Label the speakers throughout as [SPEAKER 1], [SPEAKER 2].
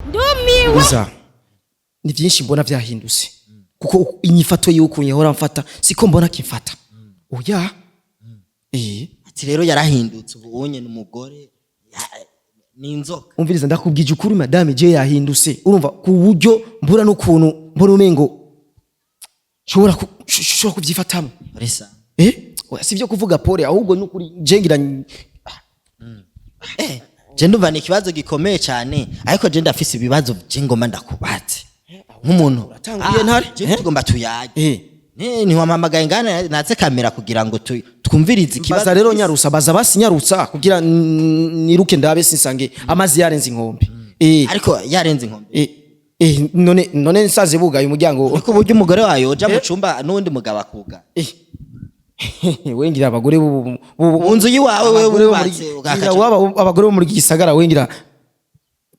[SPEAKER 1] Ndumiwe.
[SPEAKER 2] Gusa ni byinshi mbona byahindutse, kuko inyifato y'ukuntu yahora mfata siko mbona kimfata, oya.
[SPEAKER 3] Ati rero yarahindutse, ubu unye n'umugore ni inzoka.
[SPEAKER 2] Umviriza, ndakubwije ukuri, madame je yahindutse, urumva, ku buryo mbura n'ukuntu mbona umengo nshobora kubyifatamo.
[SPEAKER 3] Risa.
[SPEAKER 2] Oya, si byo kuvuga pole, ahubwo n'ukuri je ngira.
[SPEAKER 3] Je ndumva ni ikibazo gikomeye cyane, ariko je ndafise ibibazo je ngomba ndakubaze nk'umuntu.
[SPEAKER 2] Uratanguye, ntare?
[SPEAKER 3] Je tugomba tuyage. Ntiwampamagaye ngana natse kamera kugira ngo twumvirize ikibazo.
[SPEAKER 2] Baza rero, nyarusa, baza basi, nyarutsa kugira niruke ndabe sinsange amazi yarenze inkombe.
[SPEAKER 3] Ariko yarenze inkombe?
[SPEAKER 2] None nsaze bugaye umuryango.
[SPEAKER 3] Ariko uburyo umugore wawe yoja mu cumba n'uwundi mugabo akuga.
[SPEAKER 2] Wengira abagore
[SPEAKER 3] Mu nzu y'iwawe wewe
[SPEAKER 2] abagore bo muri-
[SPEAKER 3] wubatse
[SPEAKER 2] ngira waba abagore bo muri iki gisagara, wengira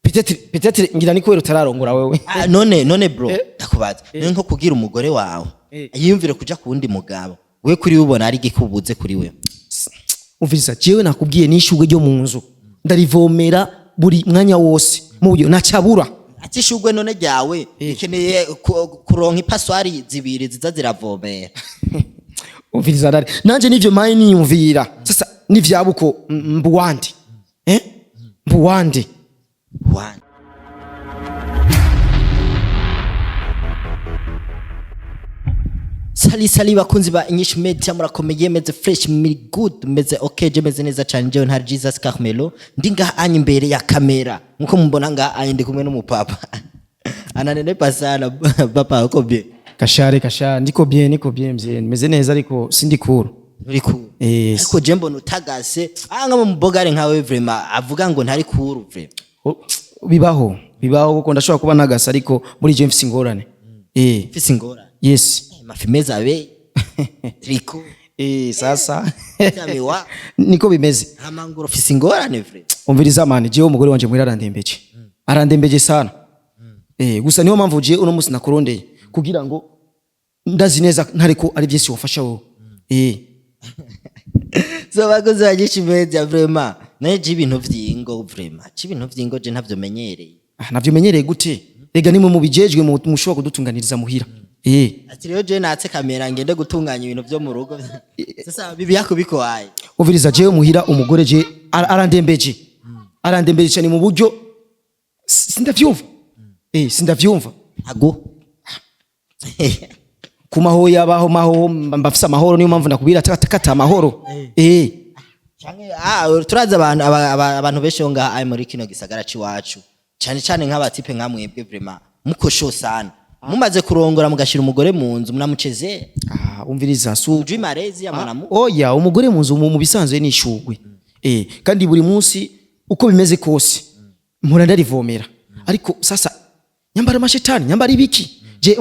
[SPEAKER 2] peut-être ngira ni kubera utararongora wewe.
[SPEAKER 3] Ah, none bro, ndakubaza, none nko kugira umugore wawe yiyumvire kuja ku wundi mugabo, we kuri we ubona ari igikubuze kuri we?
[SPEAKER 2] Umviriza, jewe nakubwiye, n'ishurwe ryo mu nzu ndarivomera buri mwanya wose mu buryo nacabura.
[SPEAKER 3] Ati ishurwe none ryawe rikeneye kuronka ipaswari zibiri ziza ziravomera.
[SPEAKER 2] Umviriza rari nanje nivyo maye niyumvira sasa nivyabuko mbuwande, mbuwande.
[SPEAKER 3] One. Sali sali bakunzi ba English Media, murakomeye? Meze fresh, muri good, meze okay, je meze neza cyane. Jewe ntari Jesus Carmelo, ndi ngaha anya imbere ya kamera nkuko mubona ngaha anya ndi kumwe n'umupapa ananenepa sana. Papa, uko bien?
[SPEAKER 2] Kashare kashare, ndiko bien, niko bien mzee, meze neza ariko sindi cool.
[SPEAKER 3] Uri cool? Ariko je mbona utagase nka mu bogare nkawe, vraiment avuga ngo ntari cool vraiment.
[SPEAKER 2] Oh, bibaho, bibaho, kuko ndashobora kuba nagasa ariko muri je mfise ingorane.
[SPEAKER 3] Mfise ingorane?
[SPEAKER 2] Yes.
[SPEAKER 3] Mafi meza abe triko.
[SPEAKER 2] Sasa
[SPEAKER 3] Miwa.
[SPEAKER 2] niko bimeze.
[SPEAKER 3] Hamanguro ufise ingorane vraiment.
[SPEAKER 2] Umviriza mani, jewe umugore wanje muhira arandembeje, arandembeje sana. Gusa niyo mpamvu je uno munsi nakurondeye kugira ngo ndazi neza ntareko ari byinshi wafasha wowe.
[SPEAKER 3] So bakozi ba English Media, vraiment naye je ibintu vyingo, vraiment je ibintu vyingo je ntavyo menyereye.
[SPEAKER 2] Ah, navyo menyereye gute? Rega nimwe mubijejwe, mushobora kudutunganiriza muhira.
[SPEAKER 3] Ati rero je natse kamera ngende gutunganya ibintu vyo mu rugo, sasa bibi yako biko aye.
[SPEAKER 2] Umviriza, jewe muhira umugore je arandembeje, arandembeje cyane mu buryo sindavyumva, sindavyumva.
[SPEAKER 3] Ago.
[SPEAKER 2] Ku maho yabaho maho mbafise amahoro, niyo mpamvu nakubwira kata amahoro.
[SPEAKER 3] Canke turazi abantu abantu benshi bo ngaha aye muri kino gisagara c'iwacu, cane cane nk'abatipe nka mwebwe, vraiment mukosho sana, mumaze kurongora mugashira umugore mu nzu munamuceze.
[SPEAKER 2] Ah, umviriza su
[SPEAKER 3] Ujui marezi ya mwanamu.
[SPEAKER 2] Oya, umugore mu nzu mu bisanzwe ni ishurwe, kandi buri munsi uko bimeze kose mpora ndarivomera, ariko sasa nyambara amashetani, nyambara ibiki, je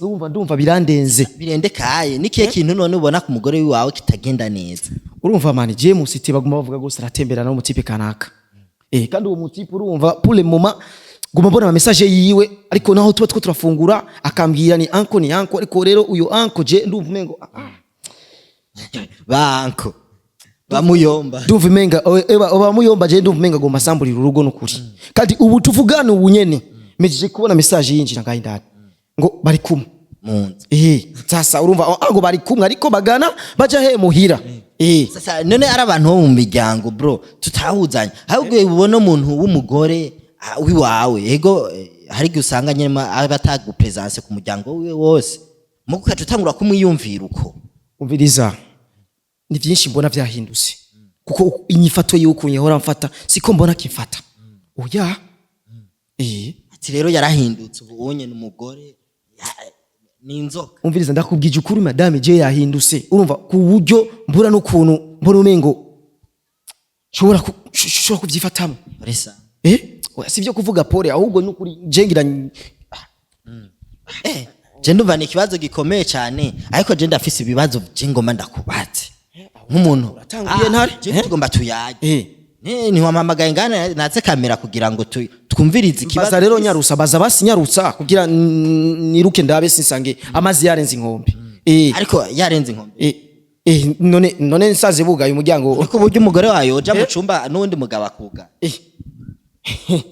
[SPEAKER 2] urumva ndumva birandenze.
[SPEAKER 3] Birendekaye nikihe kintu none ubona ku mugore wawe kitagenda neza?
[SPEAKER 2] Urumva mani, je mu cité baguma bavuga gose aratemberana n'umutipe kanaka, kandi uwo mutipe, urumva, pour le moment guma mbona ama message yiwe, ariko naho tuba two turafungura akambwira ni anko, ni anko, ariko rero uyo anko je ndumva umengo
[SPEAKER 3] banko bamuyomba.
[SPEAKER 2] Ndumva umenga eba muyomba, je ndumva umenga agomba asamburira urugo n'ukuri. Kandi ubu tuvugana ubu nyene mejeje kubona message yinjira ngaho indani ngo bari kumwe
[SPEAKER 3] mu nzu.
[SPEAKER 2] Sasa urumva ngo bari kumwe ariko bagana baja he muhira.
[SPEAKER 3] Sasa none ari abantu bo mu miryango bro tutahuzanye, ahubwo ubona umuntu w'umugore wiwawe ego, hari igihe usanga nyine aba atagupresence ku muryango wiwe wose, mugo ukaca utangura kumwiyumvira uko.
[SPEAKER 2] Umviriza, ni byinshi mbona byahindutse, kuko inyifato y'ukuntu yahora mfata siko mbona kimfata, oya.
[SPEAKER 3] Ati rero yarahindutse, ubu unye n'umugore ni inzoka.
[SPEAKER 2] Umviriza, ndakubwije ukuri, madame je yahindutse, urumva, ku buryo mbura n'ukuntu mbona umengo nshobora kubyifatamo.
[SPEAKER 3] Risa.
[SPEAKER 2] Oya, si byo kuvuga pole, ahubwo n'ukuri je ngira.
[SPEAKER 3] Je ndumva ni ikibazo gikomeye cyane, ariko je ndafise ibibazo je ngomba ndakubaze nk'umuntu.
[SPEAKER 2] Uratanguye, ntare?
[SPEAKER 3] Je tugomba tuyage. Ntiwampamagaye ngana natse kamera kugira ngo twumvirize ikibazo.
[SPEAKER 2] Baza rero, nyarusa, baza basi, nyarutsa kugira niruke ndabe sinsange amazi yarenze inkombe.
[SPEAKER 3] Ariko yarenze inkombe?
[SPEAKER 2] None nsaze bugaye umuryango.
[SPEAKER 3] Ariko uburyo umugore wawe yoja mu cumba n'uwundi mugabo akuga.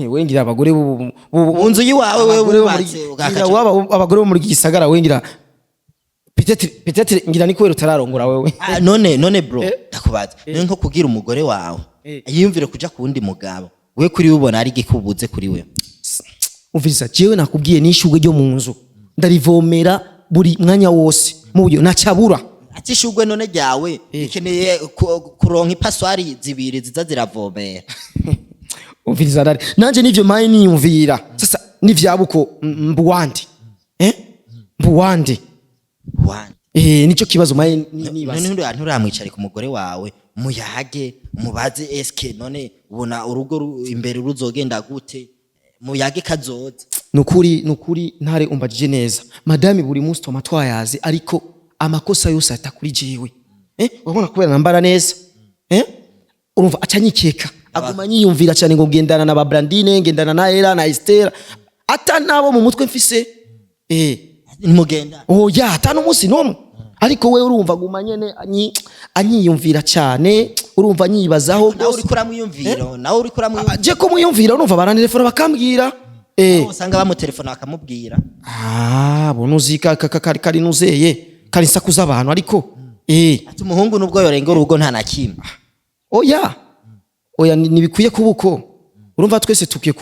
[SPEAKER 2] Wengira abagore
[SPEAKER 3] Mu nzu y'iwawe wewe
[SPEAKER 2] abagore bo muri-
[SPEAKER 3] wubatse,
[SPEAKER 2] ngira waba abagore bo muri iki gisagara, wengira peut-être ngira ni kubera utararongora wewe.
[SPEAKER 3] Ah, none bro, ndakubaza, none nko kugira umugore wawe yiyumvire kuja ku wundi mugabo, we kuri we ubona ari igikubuze kuri we?
[SPEAKER 2] Umviriza, jewe nakubwiye, n'ishurwe ryo mu nzu ndarivomera buri mwanya wose mu buryo nacabura.
[SPEAKER 3] Ati ishurwe none ryawe rikeneye kuronka ipaswari zibiri ziza ziravomera.
[SPEAKER 2] Umviriza rari nanje nivyo maye niyumvira sasa nivyabuko mbuwande, mbuwande.
[SPEAKER 3] Wande.
[SPEAKER 2] Nico kibazo maye nibaza.
[SPEAKER 3] None nturamwicarika umugore wawe, muyage, mubaze eske none ubona urugo imbere ruzogenda gute, muyage kazoza.
[SPEAKER 2] Nukuri ntare umbajije neza, madame buri munsi twama twayazi, ariko amakosa yose ata kuri jewe. Urabona kubera nambara neza, urumva acanyikeka, aguma nyiyumvira cyane ngo ngendana na ba Brandine, ngendana na Era na Esther, ata nabo mu mutwe mfise.
[SPEAKER 3] Nimugenda.
[SPEAKER 2] Oya, ata n'umunsi n'umwe, ariko we urumva aguma nyene anyiyumvira cyane, urumva anyibazaho.
[SPEAKER 3] Nawe uriko uramwiyumvira, nawe uriko uramwiyumvira.
[SPEAKER 2] Je ko mwiyumvira, urumva barantelefona bakambwira.
[SPEAKER 3] Usanga bamutelefona bakamubwira.
[SPEAKER 2] Ah, bona uzi kari nuzeye kari nsakuza abantu, ariko
[SPEAKER 3] Ati umuhungu nubwo yorenga urugo nta na kimwe.
[SPEAKER 2] Oya oya, ntibikwiye kuba uko. Urumva twese tukwiye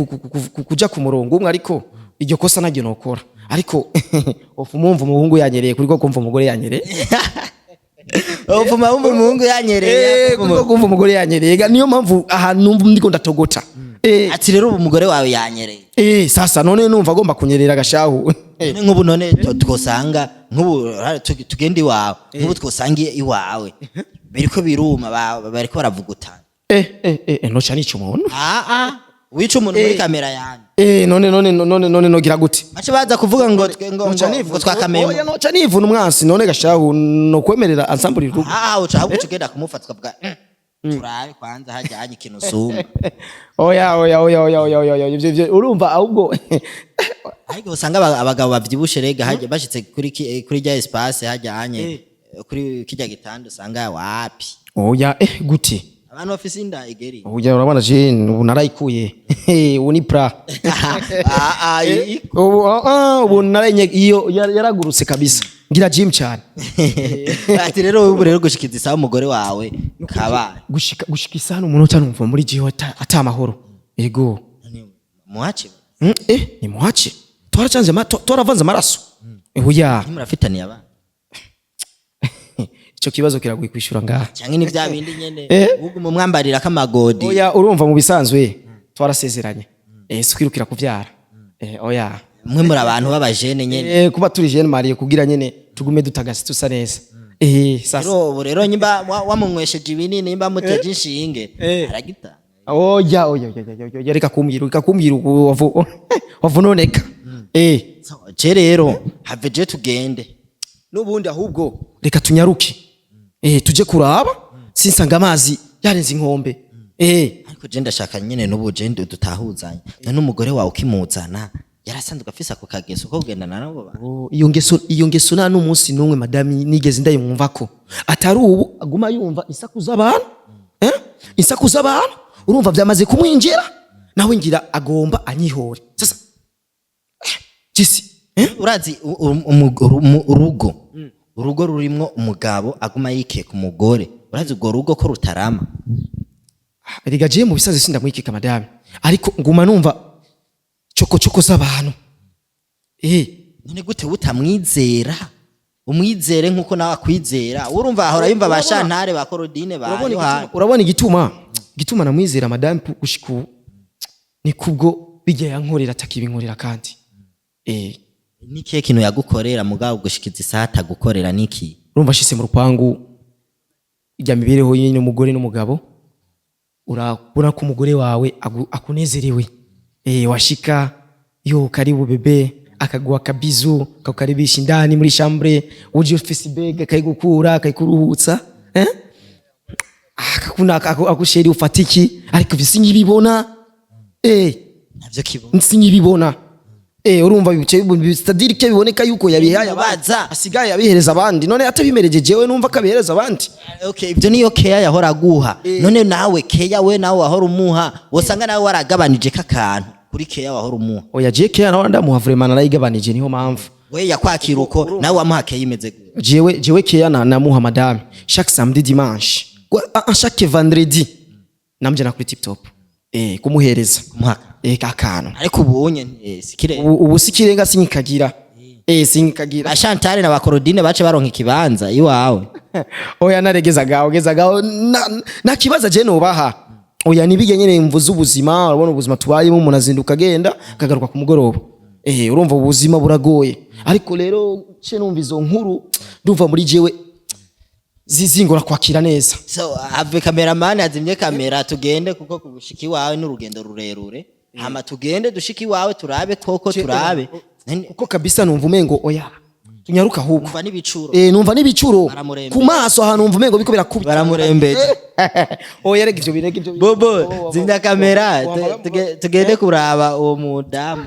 [SPEAKER 2] kuja ku murongo umwe, ariko iryo kosa naryo nokora, ariko ofu mumva umuhungu yanyereye kuri ko kumva umugore yanyereye.
[SPEAKER 3] Uvuma wumva umuhungu yanyereye.
[SPEAKER 2] Kuri ko kumva umugore yanyereye. Ga niyo mpamvu ahantu numva ndiko ndatogota.
[SPEAKER 3] Ati rero ubu umugore wawe yanyereye.
[SPEAKER 2] Sasa none numva agomba kunyerera agashahu.
[SPEAKER 3] None nk'ubu none twosanga nk'ubu tugenda iwawe, nk'ubu twosanga iwawe biriko biruma, bariko baravugutana.
[SPEAKER 2] Noca nica umuntu.
[SPEAKER 3] Ah ah, wica umuntu muri kamera yanjye?
[SPEAKER 2] None nogira gute?
[SPEAKER 3] Bace baza kuvuga ngo twe ngo
[SPEAKER 2] Noca
[SPEAKER 3] ngo
[SPEAKER 2] nivuna.
[SPEAKER 3] ngo twakamenya.
[SPEAKER 2] Oya, noca nivuna umwansi. None gashahu no kwemerera ansamburira urugo?
[SPEAKER 3] Ah, uca ahubwo uca ugenda kumufata ukavuga: Turabe kwanza hajyanye ikintu usumba."
[SPEAKER 2] Oya oya oya oya oya oya oya, ivyo urumva ahubwo.
[SPEAKER 3] Ariko usanga abagabo bavyibushe rega hajya bashitse kuri rya espace hajyanye kuri kijya gitanda, usanga wapi.
[SPEAKER 2] Oya, gute?
[SPEAKER 3] Abantu bafise inda igeri.
[SPEAKER 2] Oya, urabona je ubu narayikuye, ubu ni pra.
[SPEAKER 3] Ah ah.
[SPEAKER 2] Ubu ubu narayinye iyo yaragurutse kabisa, ngira gym cyane.
[SPEAKER 3] Ati rero ubu rero gushikiza isaha umugore wawe kabaye.
[SPEAKER 2] Gushika isaha n'umunota numva muri jiwe ata amahoro, ego.
[SPEAKER 3] Muhace.
[SPEAKER 2] Ni muhace, twaracanze twaravanze amaraso, oya.
[SPEAKER 3] Ntimurafitaniye abana?
[SPEAKER 2] Ico kibazo kiragoye kwishura ngaha.
[SPEAKER 3] Canke ni vya bindi nyene uguma umwambarira k'amagodi?
[SPEAKER 2] Oya, urumva mu bisanzwe twarasezeranye, si kwirukira kuvyara, oya.
[SPEAKER 3] Mwe muri abantu b'abajene nyene.
[SPEAKER 2] Kuba turi jeune marié kugira nyene tugume dutagase tusa neza, sasa.
[SPEAKER 3] Rero ubu rero nyimba wamunywesheje ibinini, nyimba muteje inshinge, aragita.
[SPEAKER 2] Oya oya oya oya oya, reka kumbwira ubu wavunoneka.
[SPEAKER 3] So, je rero have je tugende.
[SPEAKER 2] N'ubundi ahubwo reka tunyaruke, tuje kuraba sinsanga amazi yarenze inkombe.
[SPEAKER 3] Ariko je ndashaka nyene n'ubu je dutahuzanye, none umugore wawe ukimuzana yarasanzwe afise ako kageso ko kugendana nabo bantu?
[SPEAKER 2] Oh, iyo ngeso nta n'umunsi n'umwe madami nigeze ndayumva ko atari ubu aguma yumva isaku z'abantu, Isaku z'abantu urumva byamaze kumwinjira, nawe ngira agomba anyihore sasa, jisi,
[SPEAKER 3] Urazi urugo rurimwo umugabo aguma yikeka umugore, urazi urwo rugo ko rutarama.
[SPEAKER 2] Erega je mu bisazi sindamwikeka madame, ariko nguma numva coko coko z'abantu.
[SPEAKER 3] None gute utamwizera? Umwizere nkuko nawe akwizera. Urumva ahora yumva ba Shantare, ba Korodine, ba
[SPEAKER 2] Urabona
[SPEAKER 3] Yohana.
[SPEAKER 2] Urabona igituma namwizera madame gushika ubu ni kubwo bijya yankorera atakibinkorera kandi.
[SPEAKER 3] Nikihe kintu yagukorera mugabo gushikiza isaha atagukorera niki?
[SPEAKER 2] Urumva ashitse mu rupangu, ijya mibereho nyine umugore n'umugabo, urabona ko umugore wawe akunezerewe, washika yo karibu bébé, akaguha akabizu, akakukaribisha indani muri chambre, uje ufise ibega akayigukura, akayikuruhutsa, akakuna akusheri ufatiki, ariko ivyo sinkibibona.
[SPEAKER 3] Navyo kibona.
[SPEAKER 2] Sinkibibona. Urumva bice, c'est-à-dire que biboneka yuko yabihaye abandi.
[SPEAKER 3] Baza.
[SPEAKER 2] Asigaye abihereza abandi. None atabimereje, jewe numva ko abihereza abandi.
[SPEAKER 3] Okay, ibyo niyo keya yahora aguha. None nawe keya, we nawe wahora umuha, wosanga nawe waragabanije kakantu kuri keya wahora umuha.
[SPEAKER 2] Oya, je keya nawe ndamuha, vraiment narayigabanije, niho mpamvu.
[SPEAKER 3] We yakwakira uko, nawe wamuha keya imeze gute?
[SPEAKER 2] Jewe keya na namuha, madame, chaque samedi, dimanche, chaque vendredi namjana kuri Tip Top kumuhereza.
[SPEAKER 3] Kumuha.
[SPEAKER 2] Akantu.
[SPEAKER 3] Ariko ubunye sikire.
[SPEAKER 2] Ubu sikirenga, sinkikagira, sinkikagira.
[SPEAKER 3] Ba Chantal na ba Claudine bace baronka ikibanza iwawe.
[SPEAKER 2] Oya, naregezaga ugezagaho na kibaza je nubaha. Oya, nibige nyene mvuze ubuzima. Urabona ubuzima tubayemo, umuntu azinduka agenda akagaruka ku mugoroba. Urumva ubuzima buragoye, ariko rero ce numva izo nkuru, ndumva muri jewe zizingora kwakira neza.
[SPEAKER 3] So have cameraman azimye kamera, tugende, kuko kugushika iwawe n'urugendo rurerure. Hama tugende dushika iwawe, turabe koko, turabe.
[SPEAKER 2] Kuko kabisa numva umengo oya, tunyaruka ahubwo.
[SPEAKER 3] Umva n'ibicuro.
[SPEAKER 2] Numva n'ibicuro.
[SPEAKER 3] Baramurembeje.
[SPEAKER 2] Ku maso ahantu numva umengo biko birakubita.
[SPEAKER 3] Baramurembeje.
[SPEAKER 2] Oya, rega ivyo birega ivyo.
[SPEAKER 3] Bobo, zimya kamera, tugende kuraba uwo mudamu.